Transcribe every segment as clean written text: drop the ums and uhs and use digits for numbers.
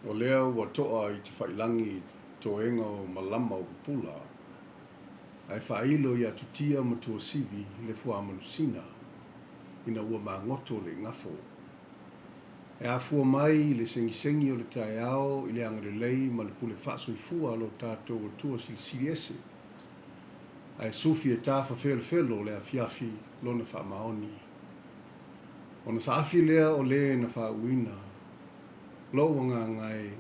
O lea ua toa i tafailagi toega o malama o pupula, ae faailo i atutia ma tuasivi le fuamanusina ina ua magoto le igafo. E afua mai i le segisegi o le taeao i le agalelei ma le pule faasoifua a lo tatou Atua Silisili Ese, ae sufi e tafafelofelo le afiafi lona faamaoni. Ona saafi lea o le na faauuina lou agaga e,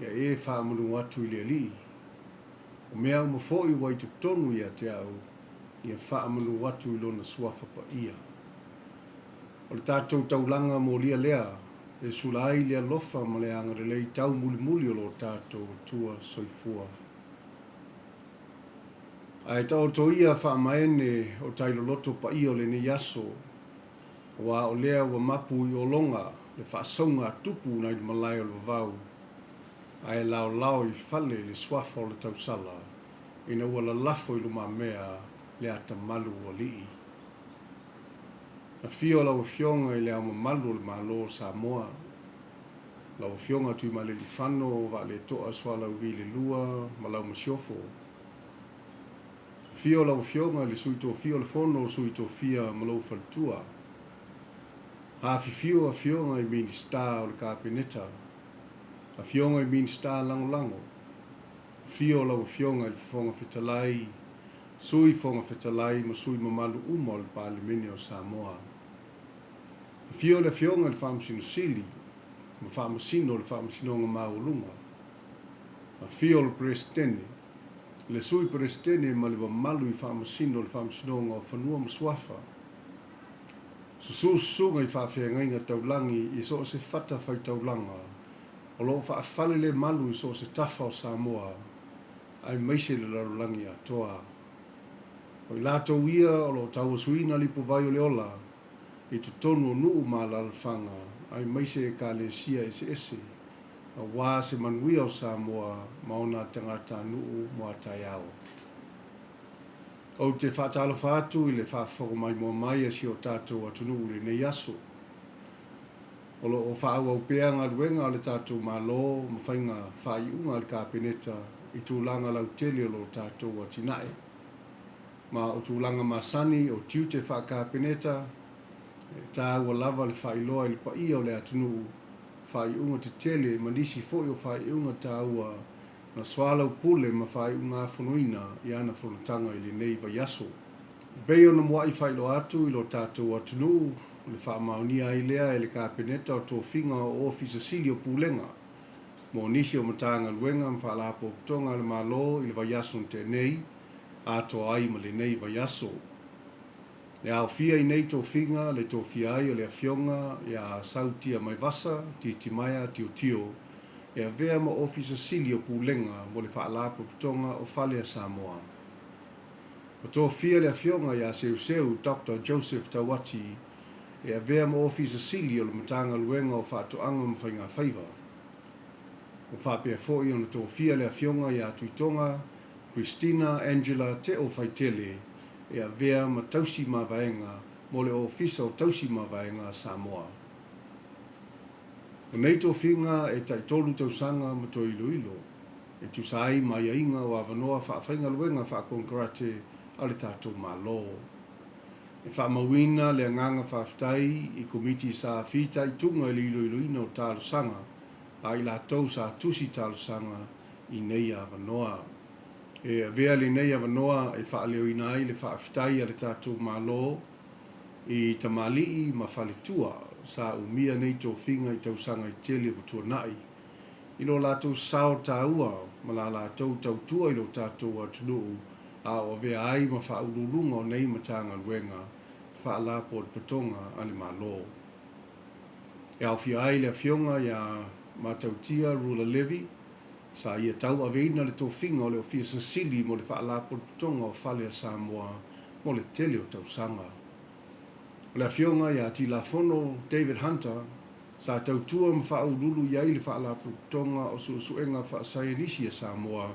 ia e faamanu atu i le Alii. O mea uma foi ua i totonu ia te au, ia faamanu atu i lona suafa paia. O le tatou taulaga molia lea e sula ai le alofa ma le agalelei taumulimuli o lo tatou Atua soifua. Ae taoto ia faamaene o tai loloto paia o lenei aso, aua o lea ua mapu i ologa le faasauga a tupu nai le malae o le vavau, ae laolao i fale le suafa o le tausala ina ua lalafo i lumamea le atamalu o alii. Afio lau Afioga i Le Ao Mamalu o le Malo o Samoa, lau Afioga Tuimalealiifano Vaaleto'a Sualauvi le Lua ma lau Masiofo. Afio lau Afioga i le Sui Tofia o le Fono o Sui Tofia ma lou faletua. Afifio Afioga i Minisita o le Kapeneta, Afioga i Minisita Lagolago. Afio lau Afioga i le Fofoga Fetalai, Sui Fofoga Fetalai ma sui mamalu uma o le Palemene o Samoa. Afio le Afioga i le Faamasino Sili ma Faamasino o le Faamasinoga Maualuga. Afio le Peresetene, le Sui Peresetene ma le mamalu i Faamasino o le Faamasinoga o Fanua ma Suafa. Susu susuga i faafeagaiga taulagi i so o se fata faitaulaga o lo o faafalelemalu i so o se tafa o Samoa aemaise le lalolagi atoa. O i latou ia o lo o tauasuina lipuvai o le ola i totonu o nuu ma alaalafaga aemaise Ekalesia eseese aua se manuia o Samoa ma ona tagatanuu mo a taeao. Ou te faatalofa atu i le faafofoga maimoa mai a si o tatou atunuu i lenei aso. O lo o faaauau pea galuega a le tatou Malo ma faiga faaiuga a le Kapeneta i tulaga lautele o lo tatou atinae. Ma o tulaga masani o tiute faa-Kapeneta, e taua lava le faailoa i le paia o le atunuu, faaiuga tetele ma nisi foi o faaiuga taua na soalaupule ma faaiugafonoina i ana fonotaga i lenei vaiaso. E pei ona mua'i faailoa atu i lo tatou atunuu, o le faamaonia ai lea e le Kapeneta o tofiga o Ofisa Sili o Pulega mo nisi o Matagaluega ma Faalapotopotoga a le Malo i le vaiaso na tea nei, atoa ai ma lenei vaiaso. E aofia i nei tofiga le tofia ai o le Afioga ia Sautia Maivasa Titimaea Tiotio e avea ma Ofisa Sili o Pulega mo le Faalapotopotoga o Fale a Samoa. Ua tofia le Afioga ia Seuseu Doctor Joseph Tauati e avea ma Ofisa Sili o le Matagaluega o Faatoaga ma Faigafaiva. Ua faapea foi ona tofia le Afioga ia Tuitoga Christina Angela Teo Faitele e avea ma Tausi Mavaega mo le Ofisa o Tausi Mavaega a Samoa. O nei tofiga e taitolu tausaga ma toe iloilo e tusa ai ma aiaiga o avanoa faafaigaluega faakonekarate a le tatou Malo. E faamauina le agaga faafetai i Komiti sa fitaituga i le iloiloina o talosaga a i latou sa tusi talosaga i nei avanoa. E avea lenei avanoa e faaleoina ai le faafetai a le tatou Malo i tamalii ma faletua sa umia nei tofiga i tausaga e tele ua tuanai, i lo latou sao taua ma la latou tautua i lo tatou atunuu a o avea ai ma faauluuluga o nei Matagaluega Faalapotopotoga a le Malo. E aofia ai le Afioga ia Matautia Rula Levy, sa ia tauaveina le tofiga o le Ofisa Sili mo le Faalapotopotoga o Fale a Samoa mo le tele o tausaga. O le Afioga ia Tilafono David Hunter, sa tautua ma faauluulu i ai le Faalapotopotoga o Suesuega Faasaienisi a Samoa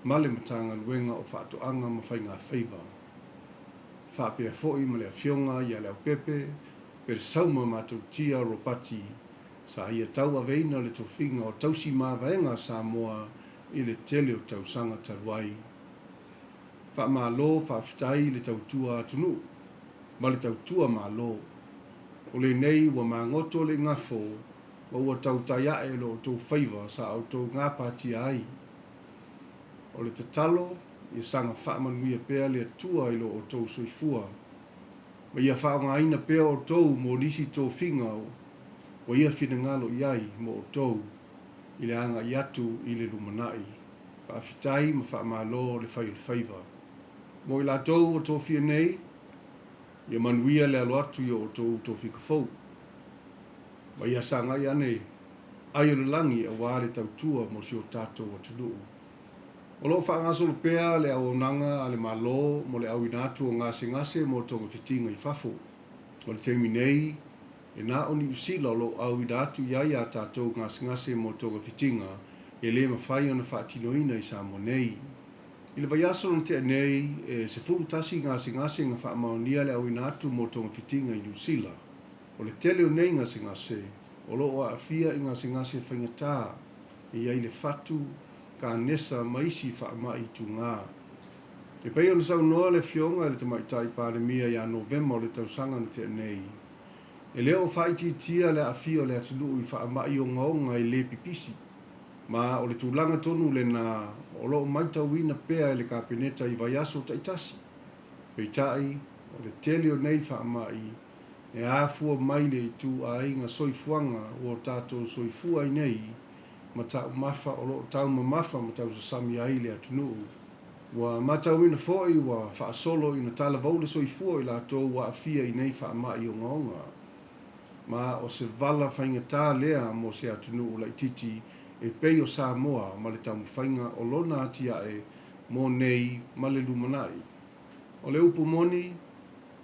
ma le Matagaluega o Faatoaga ma Faigafaiva. E faapea foi ma le Afioga ia Leaupepe Pelesauma Matautia Ropati, Sa ia tauaveina le tofiga o tausi mavaega a Samoa i le tele o tausaga talu ai. Faamalo faafetai i le tautua atunuu ma le tautua Malo. O lenei ua magoto le igafo ma ua tautai ae lo outou faiva sa outou gapatia ai. O le tatalo, ia saga faamanuia pea le Atua i lo outou soifua, ma ia faaaogaina pea outou mo nisi tofiga ua Ia finagalo i ai mo outou i le agai atu i le lumanai. Faafetai ma faamalo le fai o le faiva. Mo i latou ua tofia nei, ia manuia le alo atu i o outou tofiga fou. Ma ia sagai ane ai o le lagi aua le tautua mo si o tatou atunuu. O lo o faagasolo pea le auaunaga a le Malo mo le auina atu o gasegase mo togafitiga i fafo. O le taimi nei, e na o Niu Sila o lo o auina atu i ai a tatou gasegase mo togafitiga e le mafai ona faatinoina i Samoa nei. I le vaiaso na tea nei, e 11 gasegase na faamaonia le auina atu mo togafitiga i Niu Sila. O le tele o nei gasegase, o lo o aafia i gasegase faigata, e i ai le fatu, kanesa ma isi faamai tugā. E pei ona saunoa le Afioga i le Tamaitai Palemia ia Novema o le tausaga na tea nei, e le o faaitiitia le aafia o le atunuu i faamai ogaoga e le pipisi, ma o le tulaga tonu lena o lo o matauina pea e le Kapeneta i vaiaso taitasi. Peitai, o le tele o nei faamai e afua mai le ituaiga soifuaga ua tatou soifua ai nei ma taumafa o lo o taumamafa ma tausasami ai le atunuu. Ua matauina foi ua faasolo ina talavou le soifua o i latou ua aafia i nei faamai ogaoga. Ma o se vala faigata lea mo se atunuu laitiiti e pei o Samoa ma le taumafaiga o lona atiae mo nei ma le lumanai. O le upu moni,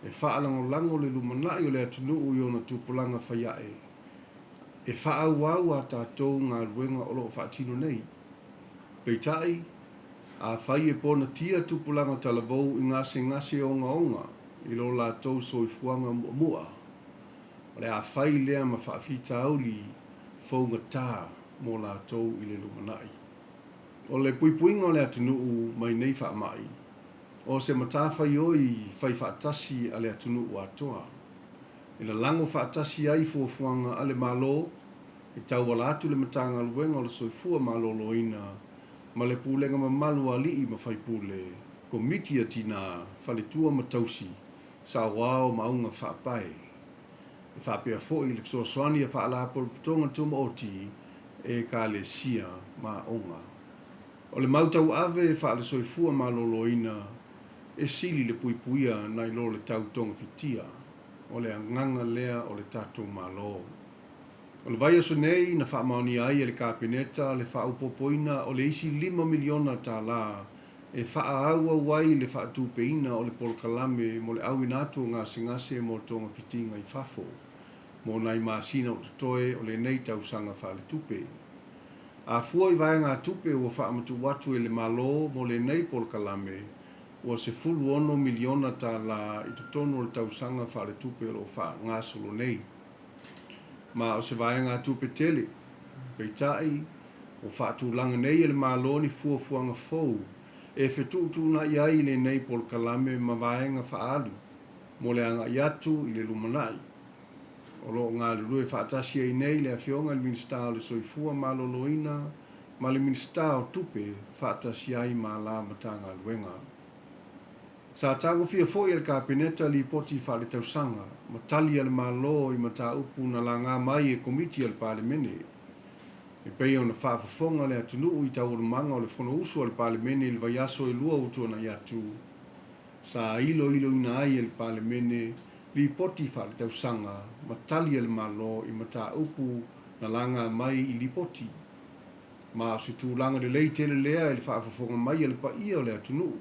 e faalagolago le lumanai o le atunuu i ona tupulaga faiae. E faaauau a tatou galuega o lo o faatino nei. Peitai, afai e ponatia tupulaga talavou i gasegase ogaoga i lo latou soifuaga muamua, o le a fai lea ma faafitauli fougata mo latou i le lumanai. O le puipuiga o le atunuu mai nei faamai, o se matafaioi fai faatasi a le atunuu atoa, e lalago faatasi ai fuafuaga a le Malo e tauala atu le Matagaluega o le Soifua Maloloina ma le Pulega mamalu a alii ma faipule, Komiti a Tina, Faletua ma Tausi, Saoao ma Auga Faapae. E faapea foi le fesoasoani a Faalapotopotoga Tumaoti, Ekalesia ma aoga. O le mau tauave faale-soifua maloloina e sili le puipuia nai lo le tau togafitia. O le agaga lea o le tatou Malo. O le vaiaso nei na faamaonia ai e le Kapeneta le faaopoopoina o le isi $5 miliona e faaauau ai le faatupeina o le polokalame mo le auina atu o gasegase mo togafitiga i fafo mo nai masina o totoe o lenei tausaga faaletupe. A fua i vaegatupe ua faamatuu atu e le Malo mo lenei polokalame, ua $16 miliona i totonu o le tausaga faaletupe o lo o faagasolo nei. Ma o se vaegatupe tele, peitai, ua faatulaga nei e le Malo ni fuafuaga fou e fetuutuunai ai lenei polokalame ma vaega faaalu mo le agai atu i le lumanai. O lo o galulue faatasi ai nei le Afioga i le Minisita o le Soifua Maloloina ma le Minisita o Tupe faatasi ai ma la Matagaluega. Sa tagofia foi e le Kapeneta lipoti faaletausaga ma tali a le Malo i mataupu na laga mai e Komiti a le Palemene. E pei ona faafofoga le atunuu i taualumaga o le Fonousu a le Palemene i le vaiaso e lua ua tuanai atu, sa iloiloina ai e le Palemene lipoti faaletausaga ma tali a le Malo i mataupu na laga mai i lipoti. Ma o se tulaga lelei tele lea i le faafofoga mai a le paia o le atunuu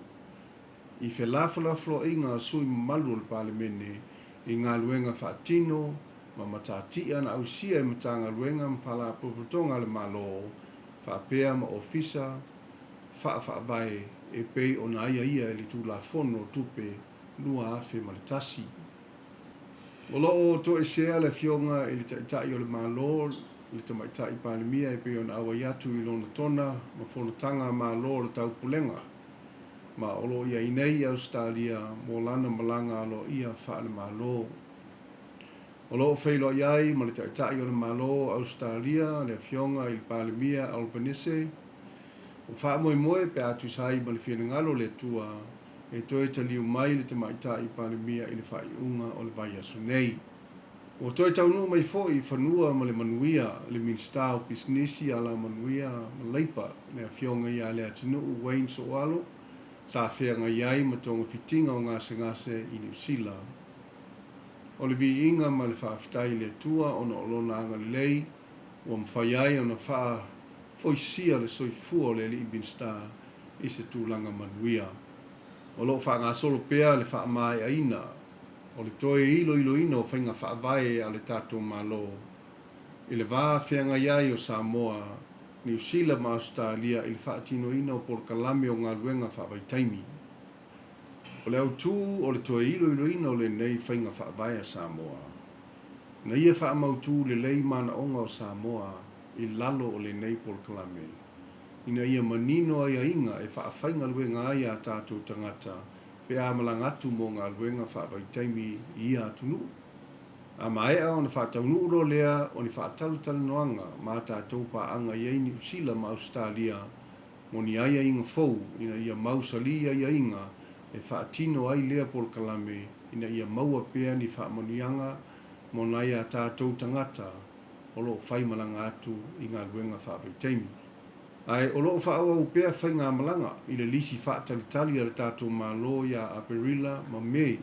i felafolafoaiga a sui mamalu o le Palemene i galuega faatino ma matatia na ausia e Matagaluega ma Faalapotopotoga a le Malo faapea ma Ofisa faafaavae e pei ona aiaia e le Tulafono o Tupe 2001. O lo o toesea le Afioga i le Taitai o le Malo le Tamaitai Palemia e pei ona auai atu i Lonatona ma fonotaga a Malo o le Taupulega, ma o lo o i ai nei i Ausetalia mo lana malaga aloaia faale-Malo. O lo o feiloai ai ma le Taitai o le Malo o Ausetalia, le Afioga i le Palemia Albanese. Ua faamoemoe pe a tusa ai ma le finagalo o le Atua e toe taliu mai le Tamaitai Palemia i le faaiuga o le vaiaso nei. Ua toe taunuu mai foi i fanua ma le manuia le Minisita o Pisinisi, Alamanuia ma Leipa, le Afioga ia Leatinuu Wayne Sooalo, sa feagai ai ma togafitiga o gasegase i Niu Sila. O le viiga ma le faafetai i le Atua ona o Lona agalelei ua mafai ai ona faafoisia le soifua o le Alii Minisita i se tulaga manuia. O lo o faagasolo pea le faamaeaina o le toe iloiloina o faiga faavae a le tatou Malo i le va feagai ai o Samoa, Niu Sila ma Ausetalia i le faatinoina o polokalame o galuega faavaitaimi. O le autū o le toe iloiloina o lenei faiga faavae a Samoa, ina ia faamautū lelei manaoga o Samoa i lalo o lenei polokalame, ina ia manino aiaiga e faafaigaluega ai a tatou tagata pe a malaga atu mo galuega faavaitaimi i ia atunuu. A maea ona faataunuu loa lea o ni faatalatalanoaga ma a tatou paaga i ai Niu Sila ma Ausetalia mo ni aiaiga fou ina ia mausali aiaiga e faatino ai lea polokalame ina ia maua pea ni faamanuiaga mo nai a tatou tagata o lo o faimalaga atu i galuega faavaitaimi. Ae o lo o faaauau pea faigamalaga i le lisi faatalitali a le tatou Malo ia Aperila ma Me.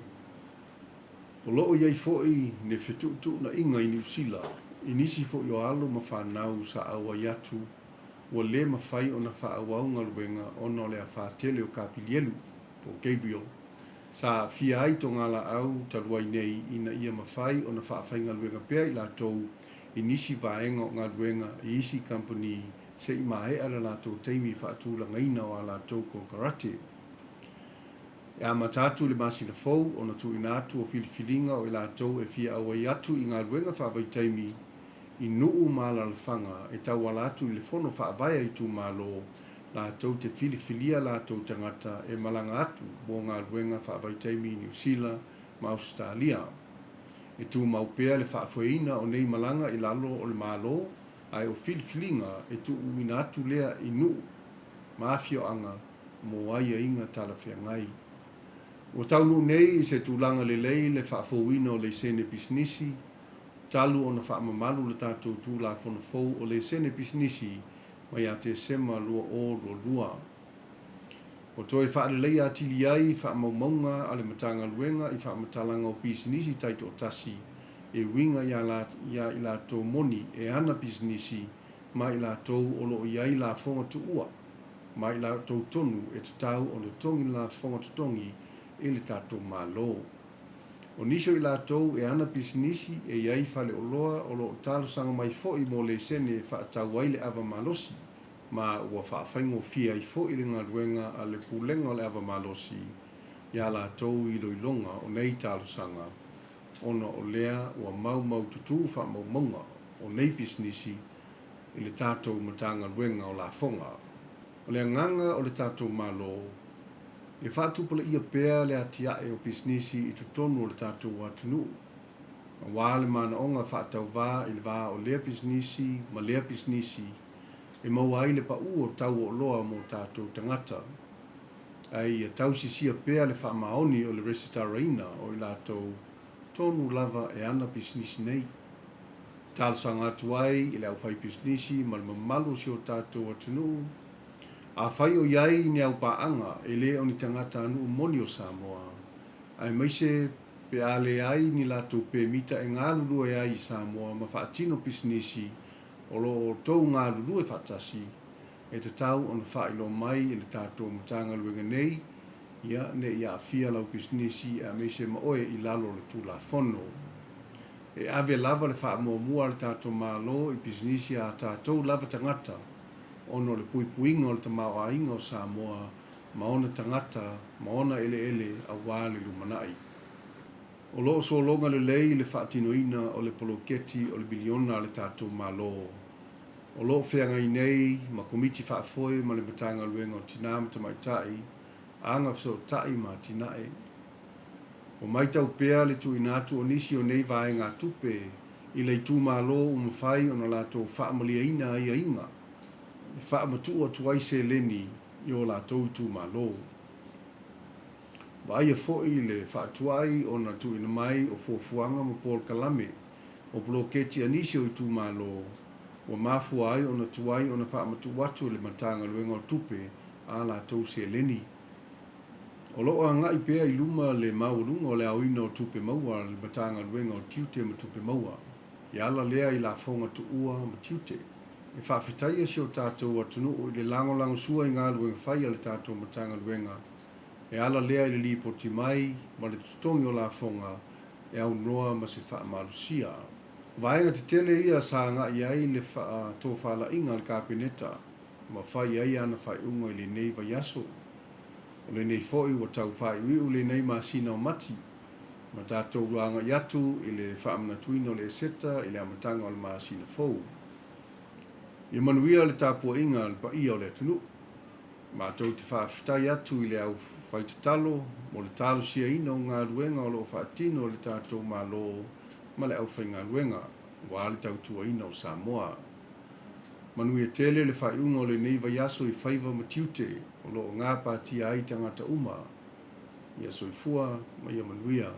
O lo o i ai foi ni fetuutuunaiga i Niu Sila i nisi foi o alo ma fanau sa auai atu ua le mafai ona faaauau galuega ona o le afā tele o Kapilielu, po o Gabriel, sa aafia ai togalaau talu ai nei ina ia mafai ona faafaigaluega pea i latou i nisi vaega o galuega i isi kamupani se i maea le latou taimi faatulagaina o a latou konekarate. E amata atu i le masina fou ona tuuina atu o filifiliga o i latou e fia auai atu i galuega faavaitaimi i nuu ma alalafaga e tauala atu i le fono faavae a itumalo latou te filifilia latou tagata e malaga atu mo galuega faavaitaimi i Niu Sila ma Ausetalia. E tumau pea le faafoeina o nei malaga i lalo o le Malo ae o filifiliga e tuuina atu lea i nuu ma afioaga mo aiaiga talafeagai. Ua taunuu nei i se tulaga lelei le faafouina o laisene pisinisi talu ona faamamalu le tatou Tulafono fou o Laisene Pisinisi mai ia Tesema 2022. Ua toe faaleleia atili ai faamaumauga a le Matagaluega i faamatalaga o pisinisi taitoatasi e uiga ia i latou moni e ana pisinisi ma i latou o lo o i ai lafoga tuua ma i latou tonu e tatau ona totogi lafoga totogi i le tatou Malo. O nisi o i latou e ana pisinisi e i ai faleoloa o lo o talosaga mai foi mo laisene e faatau ai le ava malosi, ma ua faafaigofie ai foi le galuega a le Pulega o le Ava Malosi iā latou iloiloga o nei talosaga ona o lea ua maumaututu faamaumauga o nei pisinisi i le tatou Matagaluega o Lafoga. O le agaga o le tatou Malo, e faatupulaia pea le atiae o pisinisi i totonu o le tatou atunuu, aua le manaoga faatauvā i le va o lea pisinisi ma lea pisinisi e maua ai le paū o tau o oloa mo tatou tagata, ae ia tausisia pea le faamaoni o le resitaraina o i latou tonu lava e ana pisinisi nei. Talosaga atu ai i le aufaipisinisi ma le mamalu o si o tatou atunuu, afai o i ai ni aupaaga e le o ni tagatanuu moni o Samoa, aemaise pe a leai ni latou pemita e galulue ai i Samoa ma faatino pisinisi o lo o outou galulue faatasi, e tatau ona faailoa mai i le tatou Matagaluega nei, ia, ne i aafia lau pisinisi aemaise ma oe i lalo o le Tulafono. E ave lava le faamuamua a le tatou Malo i pisinisi a tatou lava tagata ona o le puipuiga o le tamaoaiga o Samoa ma ona tagata ma ona eleele aua le lumanai. O lo o sologa lelei le faatinoina o le poloketi o le miliona a le tatou Malo. O lo o feagai nei ma Komiti Faafoe ma le Matagaluega o Tinā ma Tamaitai, Agafesootai ma Atinae. Ua matau pea le tuuina atu o nisi o nei vaegatupe i le itumalo ua mafai ona latou faamalieina aiaiga e faamatuu atu ai seleni i o latou itumalo. Vaaia foi le faatuai ona tuuina mai o fuafuaga ma polokalame o poloketi a nisi o itumalo ua mafua ai ona tuai ona faamatuu atu e le Matagaluega o Tupe a latou seleni. O lo o agai pea i luma le maualuga o le aoina o tupe maua a le Matagaluega o Tiute ma Tupe Maua, e ala lea i lafoga tuua ma tiute. E faafetaia si o tatou atunuu i le lagolagosua i galuega fai a le tatou Matagaluega, e ala lea i le lipoti mai ma le totogi o lafoga e aunoa ma se faamalosia. O vaega tetele ia sa agai ai le faatofalaiga a le Kapeneta ma fai ai ana faaiuga i lenei vaiaso. O lenei foi ua tau faaiuiu lenei masina o Mati, ma tatou agai atu i le faamanatuina o le Eseta i le amataga o le masina fou. Ia manuia le tapuaiga a le paia o le atunuu. Matou te faafetai atu i le au faitatalo mo le talosiaina o galuega o lo o faatino e le tatou Malo ma le aufaigaluega aua le tautuaina o Samoa. Manuia tele le faaiuga o lenei vaiaso i faiva ma tiute o lo o gapatia ai tagata uma. Ia soifua ma ia manuia.